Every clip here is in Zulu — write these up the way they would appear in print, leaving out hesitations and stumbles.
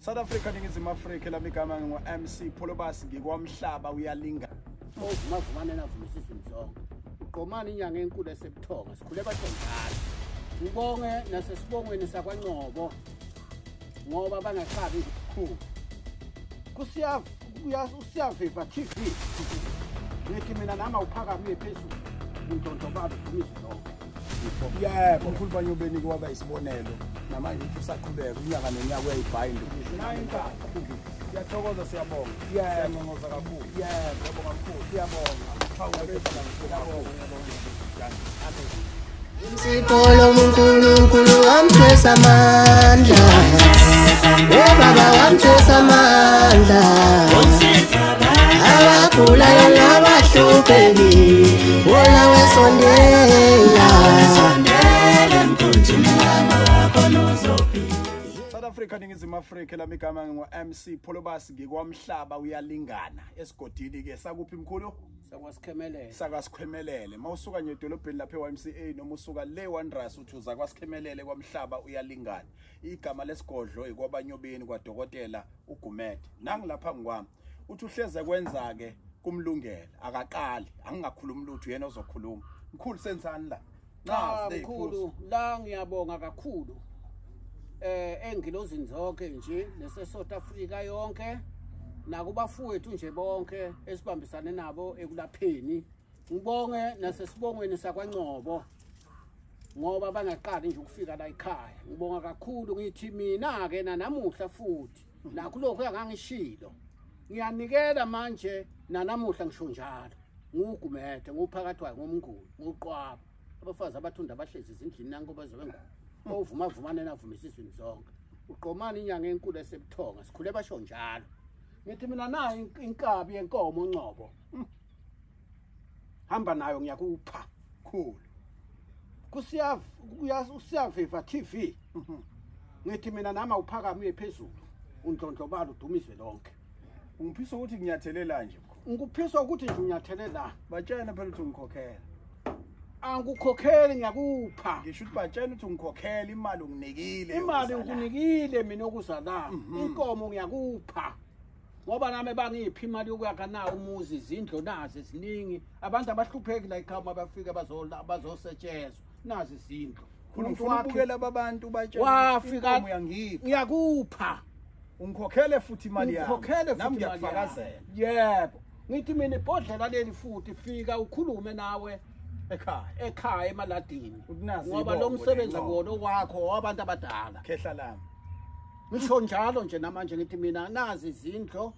South Africa, Ningizimu Afrika, lami igama ngingu-MC Pholobas, ngikwamhlaba uyalinga. Ovumavumane navuma isizwe sonke. Uqomani inyanga enkulu esebuthonga, sikhule basho njalo. Ngibonge nasesibongweni sakwaNgcobo ngoba bangaqabi ukukhulu. Kusiyaviva TV. Ngithi mina nami awuphakame phezulu. Undondobalo udumise lonke. Yebo, mkhulu Banyobeni kwaba isibonelo. Namanje uthi usaqhubeka unyaka nonyaka uyayibhayinda. Nayi inkabi. Siyathokoza, siyabonga. Siyanconcoza kakhulu. Yebo, ngiyabonga mkhulu. Siyabonga. Sipolo uNkulunkulu wamthwesa amandla. Baba wamthwesa amandla. Abagulayo nabahluphekile, wona wesondela. South Africa, Ningizimu Afrika, lami igama ngingu-MC Pholobas, ngikwamhlaba uyalingana. Esigodini ke sakuphi mkhulu? Sakwasikhemelele. Sakwasikhemelele. Mawusuka nje edolobheni lapha e-YMCA noma usuka le Wanderers uthi uza kwasikhemelele kwamhlaba uyalingana. Igama lesigodlo ikwabanyobeni kwadokotela uGumede. Nangilapha ngikwami. Uthi uhleze kwenza ke kumlungela, akaqali, angingakhulumi lutho yena ozokhuluma. Mkhulu senzani la? Cha mkhulu, la ngiyabonga kakhulu. Engilozini zonke nje nase South Africa yonke nakubafowethu nje bonke esibambisane nabo ekulapheni. Ngibonge nasesibongweni sakwaNgcobo ngoba bangaqali nje ukufika la ekhaya. Ngibonga kakhulu, ngithi mina ke nanamuhla futhi nakulokho engangishilo ngiyanikela manje nanamuhla ngisho njalo. NguGumede, nguphakathi wayo, ngumnguni, nguqwaba. Abafazi abathunda abahlezi ezindlini nanko bazobe ngoma. Ovuma vumane navuma isizweni zonke. Uqomani inyanga enkulu esebuthonga, sikhule basho njalo. Ngithi mina nayi inkabi yenkomo Ngcobo. Hamba nayo ngiyakupha. Khulu. Kusiyaviva TV. Ngithi mina nami awuphakame phezulu. Undlondlobalo udumise lonke. Ungiphisa ukuthi nginyathelela nje mkhulu. Ngikuphisa ukuthi nje unyathelela. Batshena phela ukuthi ungikhokhela. Angikukhokheli, ngiyakupha. Ngisho ukuthi batshena ukuthi ungikhokhela imali unginikile. Imali unginikile mina okuza la. Inkomo ngiyakupha. Ngoba nami bangiphi imali yokuyakha na umuzi, izindlu nazi eziningi. Abantu abahlupheki la ekhaya bafika bazosetshezwa. Nazi izindlu. Ufuna ukubukela abantu batshena. Wafika uyangipha. Ngiyakupha. Ungikhokhele futhi imali yami. Ngikhokhele futhi nami ngiyakufakazela. Yebo. Ngithi mina ibhodlela leli futhi fika ukhulume nawe ekhaya. Ekhaya emaladini. Ngoba lo msebenzi wona wakho wabantu abadala. Khehla lami. Ngisho njalo nje namanje ngithi mina nazi izindlu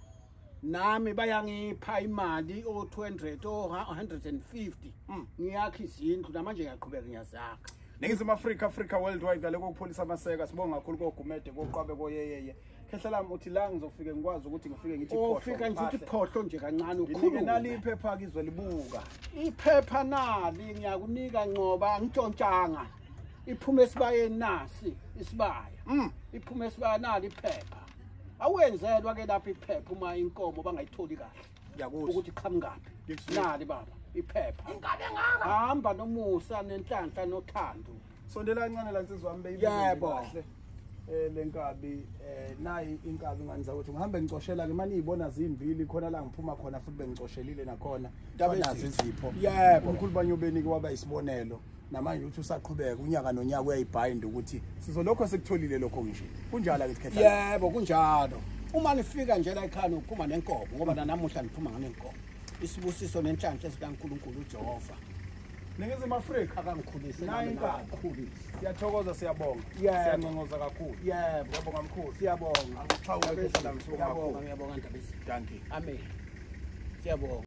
nami bayangipha imali o 200 o 150. Ngiyakha izindlu namanje ngiyaqhubeka ngiyazakha. Ningizimu Afrika, Africa worldwide ngale kokupholisa amaseka. Sibonga kakhulu koGumede, koqwabe, koyeyeye. Khehla lami uthi la ngizofike ngikwazi ukuthi ngifike ngithi phohlo. Ufika nje uthi phohlo nje kancane ukhulume. Nali iphepha kizwe libuka. Iphepha nali ngiyakunika Ngcobo, angitshontshanga. Iphume esibayeni nasi isibaya. Iphume esibaya nali iphepha. Awenzelwa ke lapha iphepha uma inkomo bangayitholi kahle. Ngiyakuzwa ukuthi qhamukaphi. Nali baba iphepha. Inkabi engaka. Hamba nomusa nenhlanhla nothando. Sondela kancane la nsizwa wami beyibuke kahle. Lenkabi nayi inkabi nganiza ukuthi ngihambe ngicoshela ke manje izibona zimbili khona la ngiphuma khona futhi bengicoshelile nakhona. Nazi izipho. Yebo, mkhulu Banyobeni kwaba isibonelo. Namanje uthi usaqhubeka unyaka nonyaka uyayibhayinda ukuthi sizolokho sikutholile lokho nje. Kunjalo ke sikhehla. Yebo, kunjalo. Uma nifika nje la ekhaya uphuma nenkomo ngoba nanamuhla niphuma nganenkomo. Isibusiso nenhlanhla sikaNkulunkulu uJehova. Ningizimu Afrika akangikhulise nami ngakhulisa. Siyathokoza, siyabonga. Siyanconcoza kakhulu. Yebo, ngiyabonga mkhulu. Siyabonga. Ngiyabonga, ngiyabonga Ndabezi. Dankie. Amen. Siyabonga.